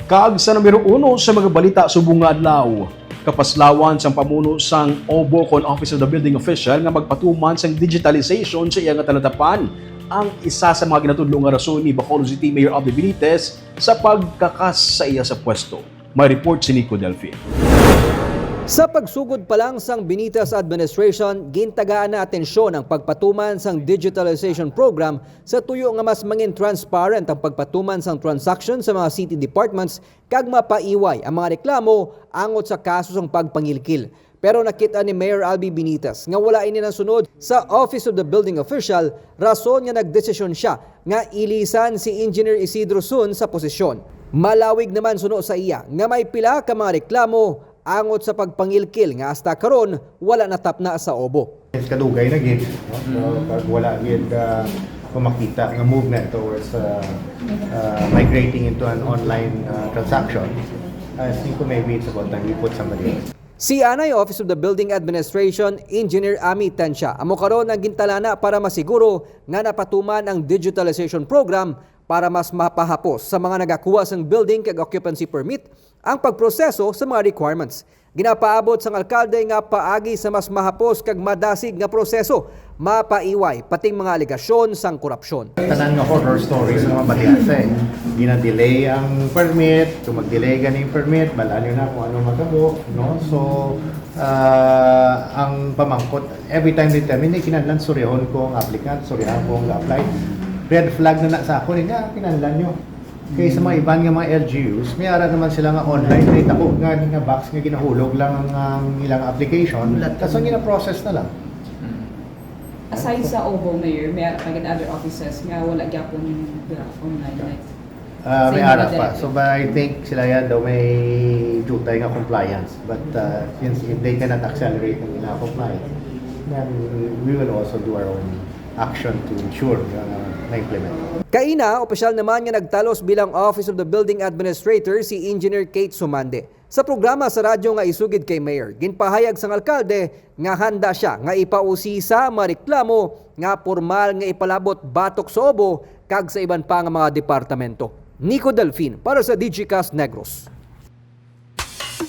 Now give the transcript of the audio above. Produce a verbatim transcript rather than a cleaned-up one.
Kag sa numero uno sa mga balita subong nga adlaw, kapaslawan sang pamuno sang OBO kon Office of the Building Official nga magpatuman sang digitalization sa iya nga talatapan ang isa sa mga ginatudlo nga rason ni Bacolod City Mayor Albee Benitez sa pagkakas sa iya sa pwesto. May report si Nico Delfin. Sa pagsugod pa lang sang Benitez administration, gintagaan na atensyon ang pagpatuman sang digitalization program sa tuyo nga mas mangin transparent ang pagpatuman sang transaction sa mga city departments kag mapaiway ang mga reklamo angot sa kaso sang pagpangilkil. Pero nakit-an ni Mayor Albee Benitez nga wala ini nasunod sa Office of the Building Official, rason nga nagdesisyon sia nga ilisan si Engineer Isidro Sun sa posisyon. Malawig naman suno sa iya nga may pila ka mga reklamo angot sa pagpangilkil nga hasta karon wala natapna sa OBO. Kadugay na gid, no? So, pag wala gid, ah, mamakita nga movement towards, ah, ah, migrating into an online, ah, transaction, I think maybe it's about time we put somebody else. Si anay Office of the Building Administration, Engineer Ami Tencia, amo karon ang gintalana para masiguro nga napatuman ang digitalization program para mas mapahapos sa mga nagakuha sang building kag occupancy permit ang pagproseso sa mga requirements. Ginapaabot sang alkalde nga paagi sa mas mahapos kag madasig nga proseso, mapaiway pating mga alegasyon sang korupsyon. Tanan nga horror stories nga mabatiasa, eh. Gina-delay ang permit, kung mag-delay ganing permit, bal-an nyo na kung ano matabo, no? So, ah, ang pamangkot, every time they tell me, "Hindi, kinahanglan surihon ko ang applicant, surihan ko ang apply." Red flag na na sa ako, eh, nga, kinahanglan nyo. Kay sa mga iban nga mga L G Us, may ara naman sila nga online, may tako nga, nga box nga ginahulog lang ang, ang ilang application. Tapos ang gina-process na lang. Aside sa OBO, Mayor, may ara pa gid other offices nga wala gyapon yung draft online, like, Ah, sa may inyo ara pa. Director? So, but I think sila yan daw may jutay nga compliance. But, ah, since if they cannot accelerate ang ilang compliance, then we will also do our own action to ensure nga na-implement. Kaina, opisyal naman nga nagtalos bilang Office of the Building Administrator si Engineer Kate Sumande. Sa programa sa radyo nga isugid kay Mayor, ginpahayag sang alkalde nga handa sia nga ipausisa ang mga reklamo nga pormal nga ipalabot batok sa OBO kag sa iban pa nga mga departamento. Nico Delfin para sa Digicast Negros.